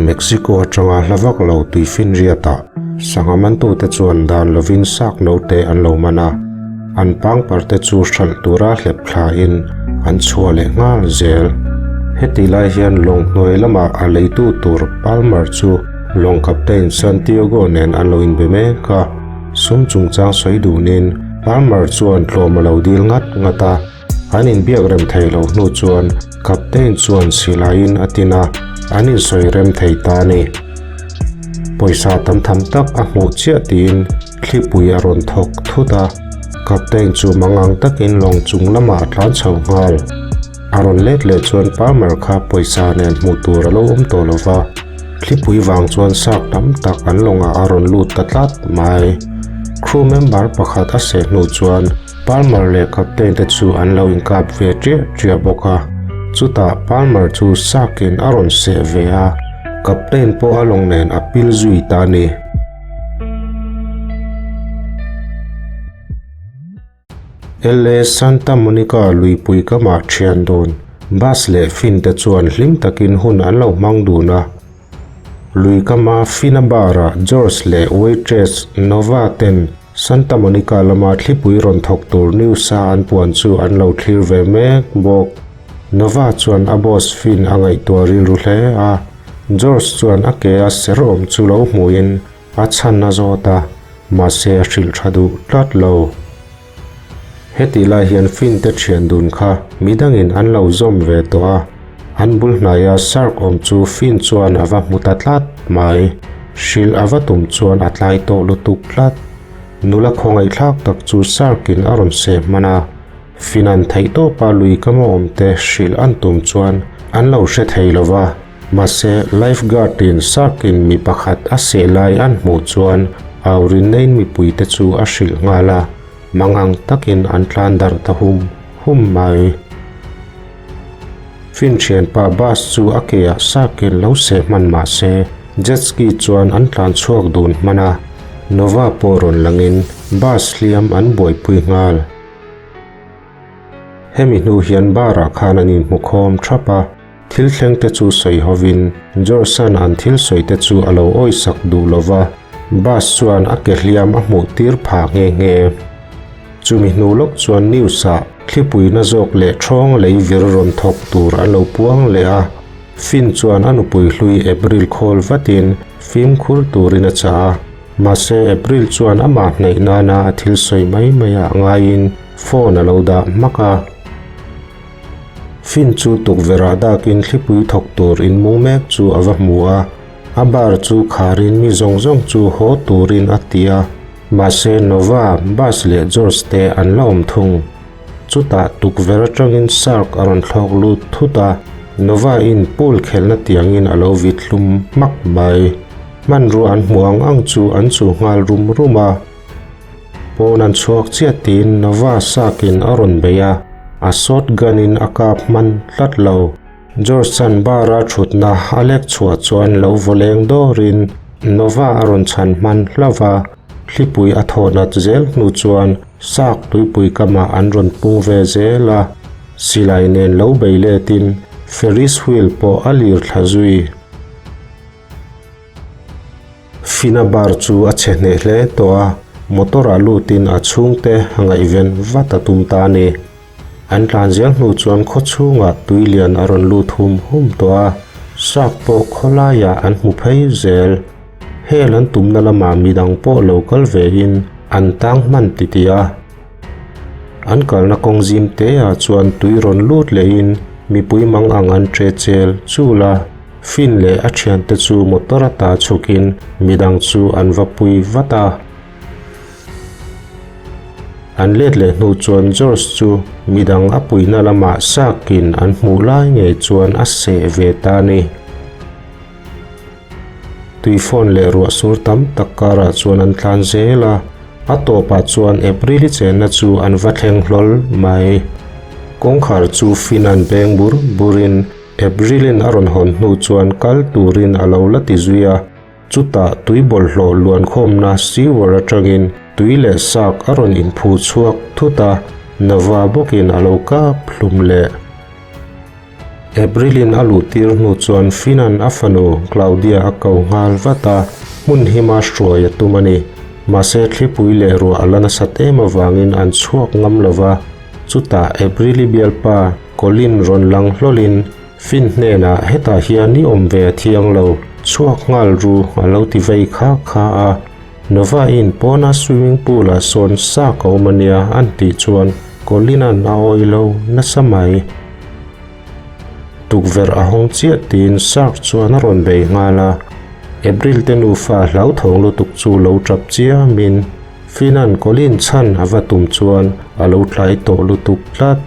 Mexico atanga hla vak lo tuifinriatah sangha mantute chuan dan lovin sak note an lo man a, an pangpar te chu hralh tura hlep thlain an chhuah leh nghal zel. Heti lai hian lawng hnuai lamah a leitu tur Palmer chu lawng captain Santiago nen an lo inbe mek a, sum chungchang sawi dunin Palmer chuan tlawm a lo dil ngat ngat a. An inbiak rem thei loh hnu chuan Captain chuan silaiin a tin a, an insawi rem thei ta a ni. Pawisa tam tham tak a hmuh chiah tiin thlipui a rawn thawk thut a, Captain chu mangang takin lawng chung lamah a tlan chho nghal. A rawn let leh chuan Palmer kha pawisa nen hmuh tur a lo awm tawh lo va, thlipui vang chuan sak tam tak an lawngah a rawn lut ta tlat mai. Crew member pakhat a seh hnu chuan Palmer leh Captain te chu an lo inkap ve ṭiah ṭiah bawk a, chutah Palmer chu sakin a rawn seh ve a, Captain pawh a lawng nen a pil zui ta a ni. LA Santa Monica luipui kamah ṭhian dun, Bus leh Finn te chuan hlim takin hun an lo hmang dun a. Lui kama Finn-a bar-ah George leh waitress Nova ten Santa Monica lama thlipui rawn thawk tur news a an puan chu an lo thlir ve mek bawk. Nova chuan a boss Finn a ngaihtuah rilru hle a, George chuan a ke a ser awm chu lo hmuhin a chhan a zawt a, mahse a hrilh tha duh tlat lo. Hetih lai hian Finn te thian dun kha midangin an lo zawm ve tawh a, an bul hnaia shark awm chu Finn chuan a va hmu ta tlat mai. Hrilh a va tum chuan a tlai tawh lutuk tlat. Nula khawngaihthlak tak chu shark in a rawn seh hman a, Finn an theih tawpa lui kama awm te hrilh an tum chuan an lo hre thei lo va, mahse life guard in shark in mi pakhat a seh lai an hmuh chuan aurinnain mipui te chu a hrilh nghal a. Mangang takin an tlan darh ta hum hum mai. Finthianpa bus chu a keah sakin lo seh hman mah se, jet ski chuan an tlan chhuak dun hman a, Nova pawh rawn langin bus hliam an buaipui nghal. Hemi hnu hian bar-ah khan an inhmukhawm thap a, thil thleng te chu sawi hovin George-a'n an thil sawi te chu a lo awisak duh lo va, bus chuan a ke hliam a hmuh tir pha nghe nghe. Chumi hnu lawk chuan news-ah thlipuina zawk leh ṭhawng lei vir rawn thawk tur an lo puang leh a, Finn chuan a nupui hlui April khawl vatin fimkhur turin a chah a. Mahse April chuan amah hnaih nana a thil sawi mai mai ah ngaiin phone a lo dah hmak a. Finn chu tukverh ah dakin thlipui thawk tur inmung mek chu a va hmu a, a bar chu kharin mi zawng zawng chu haw turin a ti a. Mahse Nova, Buzz leh George te an la awm thung. Chutah tukverh atangin shark a rawn thlawk lut thut a, Nova in pool khelhna tiangin a lo vit hlum hmak mai. Hmanrua an hmuh ang ang chu an chu nghal rum rum a. Pawn an chhuak chiah tiin Nova sakin a rawn bei a, a shotgun in a kap hman tlat lo. George chan bar a thutna a lek chhuah chuan lo vaw leng dawrin Nova a rawn chhan hman hlauh a, thlipui a thawh nat zel hnu chuan sak tuipui kamah an rawn pung ve zel a, silai nen lo bei letin Ferris wheel pawh a lir thla zui. Fina bar chu a chhe hneh hle tawh a, motor ah lutin a chhungte a ngaihven vat a tum ta a ni. An tlan zel hnu chuan khaw chhungah tui lian a rawn lut hum hum tawh a, shark pawh khawlaiah an hmu phei zel. Hel an tumna lamah midang pawh lo kal vein an tang hman titih a. An kalna kawng zim te ah chuan tui rawn lut lehin mipui mang ang an ṭe chel chul a. Finn leh a thiante chu motor ata chhukin midang chu an va pui vat a. An let leh hnu chuan George chu midang a puihna lamah sakin an hmuh lai ngei chuan a seh ve ta a ni. Tuifawn leh ruah sur tam tak karah chuan an tlan zel a, a tawpah chuan April-i chenna chu an va thleng hlawl mai. Kawngkhar chu Finn-a'n beng bur burin April-in a rawn hawn hnu chuan kal turin a lo la ti zui a, chutah tui bawlhhlawh luankhawmna sewer atangin tui leh sak a rawn inphuh chhuak thut a, Nova bawkin a lo kap hlum leh. April-in a luhtir hnu chuan Finn-a'n a fanu Claudia a ko nghal vat a, hmun hima hruai a tum a ni. Mahse thlipui leh ruah a la nasat em avangin an chhuak ngam lo va, chutah April-i bialpa Colin rawn lang hlawlin Finn hnenah hetah hian i awm ve a thiang lo, chhuak nghal ru a lo ti vei kha kha a. Nova-in pawna swimming pool-ah sawn sa ka awm a nia an tih chuan Colin-a'n a awih lo nasa mai. Tukverh a hawng chiah tiin Shark chuan a rawn bei nghal a. April te nufa hlauthawng lutuk chu lo tap chiamin Finn-a'n Colin chhan a va tum chuan a lo tlai tawh lutuk tlat.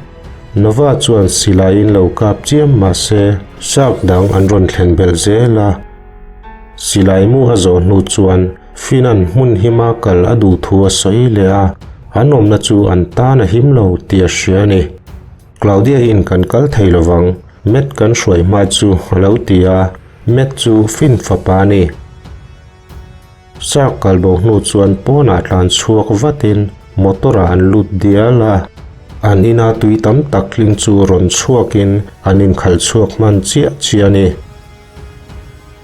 Nova chuan silaiin lo kap chiam mahse Shark dang an rawn thlen belh zel a. Silai mu a zawh hnu chuan Finn-a'n hmun hima kal a duh thu a sawi leh a, an awmna chu an tan a him lo tih a hria a ni. Claudia-in kan kal thei lovang, Matt kan hruai hma chu a lo ti a, Matt chu Finn fapa a ni. Shark kal bo hnu chuan pawnah tlan chhuak vatin motor-ah an lut dial a, an ina tui tam tak tling chu rawn chhuakin an inkhalh chhuak hman chiah chiah a ni.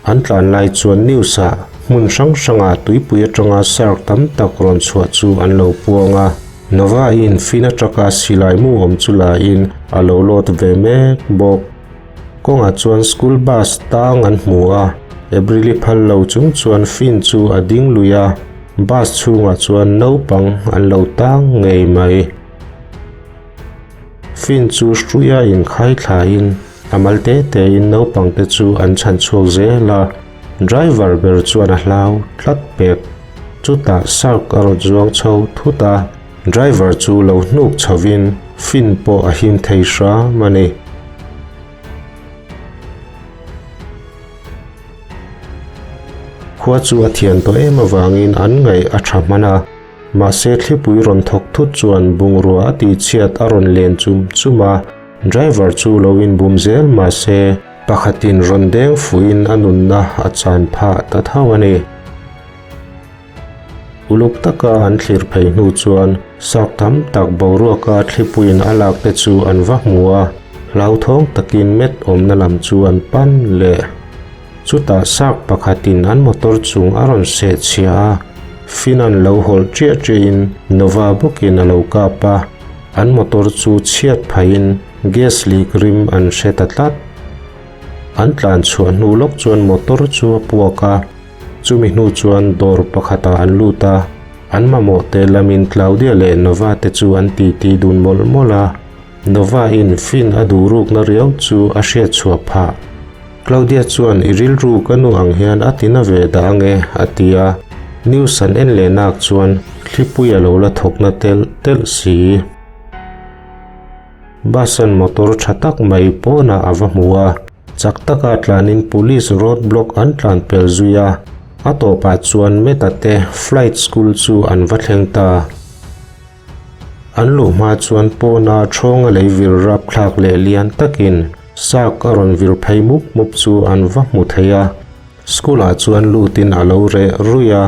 An tlan lai chuan news-ah hmun hrang hrangah tuipui atanga shark tam tak rawn chhuah chu an lo puang a. Nova-in Fina truck-a silai mu awm chu la-in a lo load ve mek bawk. Kawngah chuan school bus tang an hmu a, April-i phal lo chung chuan Finn chu a ding lui a, bus chhungah chuan naupang an lo tang ngei mai. Finn chu hruia inkhai thlaiin a mal te tein naupang te chu an chhan chhuak zel a, driver ber chuan a hlau tlat pek. Chutah Shark a rawn zuang chho thut a, driver chu lo hnuk chhovin Finn pawh a him thei hram a ni. Khua chu a thian tawh em avangin an ngaih a tha hman a. Mahse thlipui rawn thawk thut chuan bungrua a tihchhiat a rawn len chum chum a, driver chu lo inbum zel mahse pakhatin rawn deng fuhin a nunna a chan phah ta tho a ni. Uluk taka an thlir phei hnu chuan sak tam tak boruaka thlipuiin a lak te chu an va hmu a, hlauthawng takin met awmna lam chu an pan leh. Chutah sak pakhatin an motor chung a rawn seh chhia a, Finn-a'n lo hawlh ṭiah ṭiahin Nova bawkin a lo kap a, an motor chu chhiat phaihin gas leak rim an hre ta tlat. An tlan chhuah hnu lawk chuan motor chu a puak a, chumi hnu chuan dawr pakhatah an lut a, an mamawh te lamin Claudia leh Nova te chu an titi dun mawlh mawlh a, Nova-in Finn a duh rukna riau chu a hriat chhuah phah. Claudia chuan i rilru ka nu ang hian a ti na ve dah ange a ti a, news an en leh nak chuan thlipui a lo la thawk na telh telh si. Bus an motor tha tak mai pawnah a va hmu a, chak taka tlanin police road block an tlan pel zui a, a tawpah chuan Meta te flight school chu an va thleng ta. An luh hma chuan pawna thawnga lei vir rap thlak leh lian takin Shark a rawn vir phei mup mup chu an va hmu thei a, school ah chuan lutin a lo reh ruih a,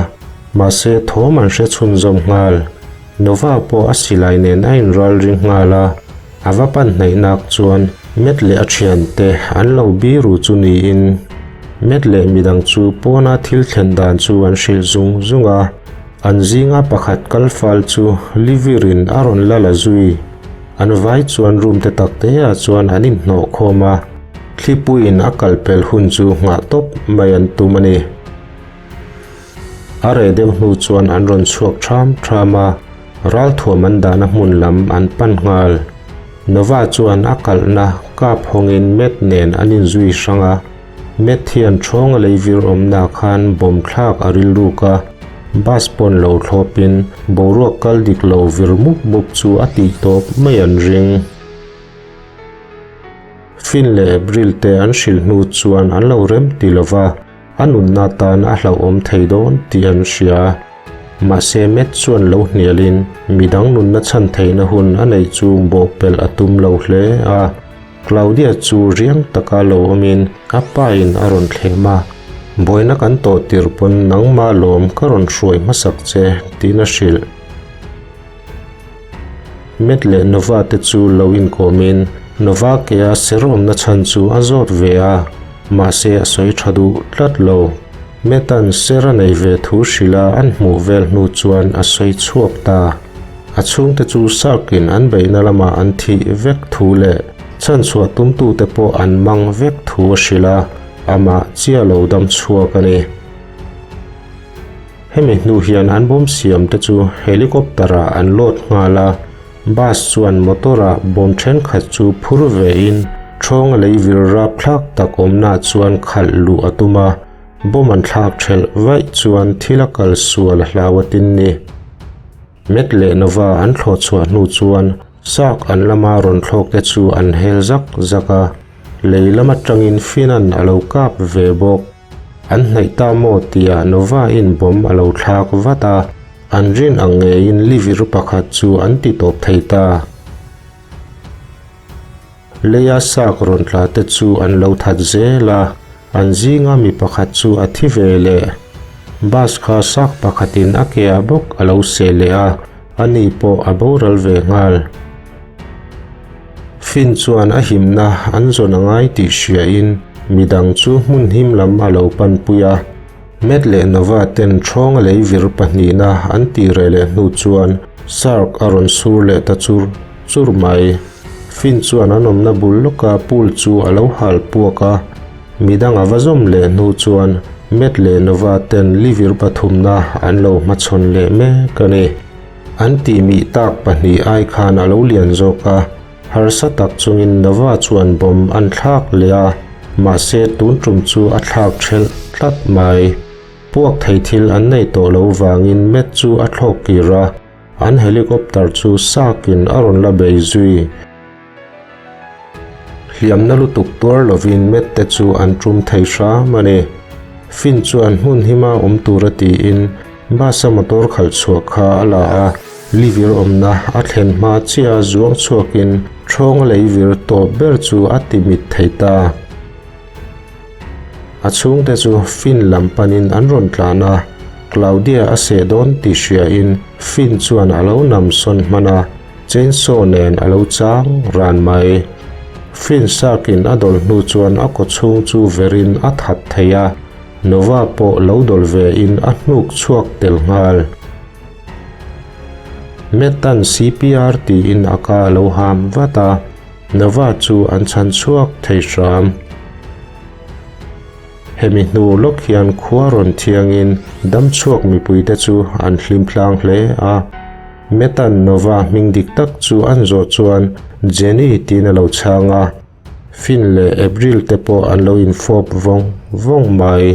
mahse thawm an hre chhunzawm nghal. Nova pawh a silai nen a inral ring nghal a, a va pan hnaih nak chuan Matt leh a thiante an lo biru chu niin Matt leh midang chu pawna thil thlen dan chu an hrilh zung zung a, an zinga pakhat kal fal chu Livirin a rawn la la zui. An vai chuan room te tak te ah chuan an inhnawh khawm a, thlipuiin a kal pel hun chu nghah tawp mai an tum a ni. A reh deuh hnu chuan an rawn chhuak ṭham ṭham a, ralthuam an dahna hmun lam an pan nghal. Nova chuan a kalhna kap hawngin Matt nen an inzui hrang a, Matt hian ṭhawnga leivir awmna khan bawm thlak a rilruk a, bus pawn lo thlawpin boruak kal dik lo vir mup mup chu a tih tawp mai an ring. Finn leh April te an hrilh hnu chuan an lo rem ti lo va, a nunna tan a hlauhawm thei dawn tih an hria. Mahse Matt chuan lo hnialin midang nunna chhan theihna hun a neih chu bawhpelh a tum lo hle a. Claudia chu riang taka lo awmin a pa in a rawn thlem a, Buaina kan tawh tir pawn nangmah lawm ka rawn hruai hmasak che tiin a hrilh. Matt leh Nova te chu lo inkawmin Nova kea ser awmna chhan chu a zawt ve a, mahse a sawi tha duh tlat lo. Matt-a'n ser a nei ve thu hrilh a an hmuh vel hnu chuan a sawi chhuak ta. A chhungte chu Sark-in an beihna lamah an thih vek thu leh chhanchhuah tumtute pawh an mang vek thu a hrilh a, amah chiah lo dam chhuak a ni. Hemi hnu hian an bawm siam te chu helicopter ah an load nghal a, bus chuan motor ah bawm thenkhat chu phur ve in ṭhawng a lei vir rap thlak tak awmna chuan khalh luh a tum a, bawm an thlak ṭhelh vaih chuan thil a kal sual a hlau a tin ni. Met leh Nova an thlawh chhuah hnu chuan Shark an lama rawn thlawk te chu an hel zak zak a, lei lam atangin Finn-a'n a lo kap ve bawk. An hnaih ta maw tia Nova-in bomb a lo thlak vat a, an rin ang ngeiin livir pakhat chu an ti tawp thei ta. Leia sak rawn tla te chu an lo that zel a, an zinga mi pakhat chu a thi ve leh. Bus kha sak pakhatin a ke ah bawk a lo seh leh a, ani pawh a boral ve nghal. Finn chuan a himna an zawn a ngai tih hriain midang chu hmun him lam a lo panpui a. Matt leh Nova ten ṭhawng a lei vir pahnihna an tih reh leh hnu chuan Shark a rawn sur leh ta chur chur mai. Finn chuan an awmna bul lawka pool chu a lo hal puak a. Midang a va zawm leh hnu chuan Matt leh Nova ten livir pathumna an lo hmachhawn leh mek a ni. An tihmih tak pahnih ai khan a lo lian zawk a, harsa tak chungin Nova chuan bomb an thlak leh a, mahse tun tum chu a thlak thelh tlat mai. Puak thei thil an nei tawh lo vangin Matt chu a thlawk kir a, an helicopter chu sakin a rawn la bei zui. Hliamna lutuk tuar lovin Matt te chu an tum thei hram a ni. Finn chuan hmun hima awm tura tiin bus a motor khalh chhuah kha a la a, livir awmna a thlen hma chiah a zuang chhuakin ṭhawng a lei vir tawp ber chu a ti mit thei ta. A chhungte chu Finn lam panin an rawn tlan a, Claudia a seh dawn tih hriain Finn chuan a lo nam sawn hman a, Chainsaw nen a lo chang ran mai. Finn sakin a dawlh hnu chuan a kaw chhung chu verin a that thei a, Nova pawh lo dawlh ve in a hnuk chhuak tel nghal. Matt-a'n CPR tiin a ka a lo ham vat a, Nova chu an chhan chhuak thei hram. Hemi hnu lawk hian khua rawn thiangin damchhuak mipuite chu an hlim tlang hle a. Metan Nova hming dik tak chu an zawh chuan Jenny tiin a lo chhang a, Finn leh Avril te pawh an lo infawp vawng vawng mai.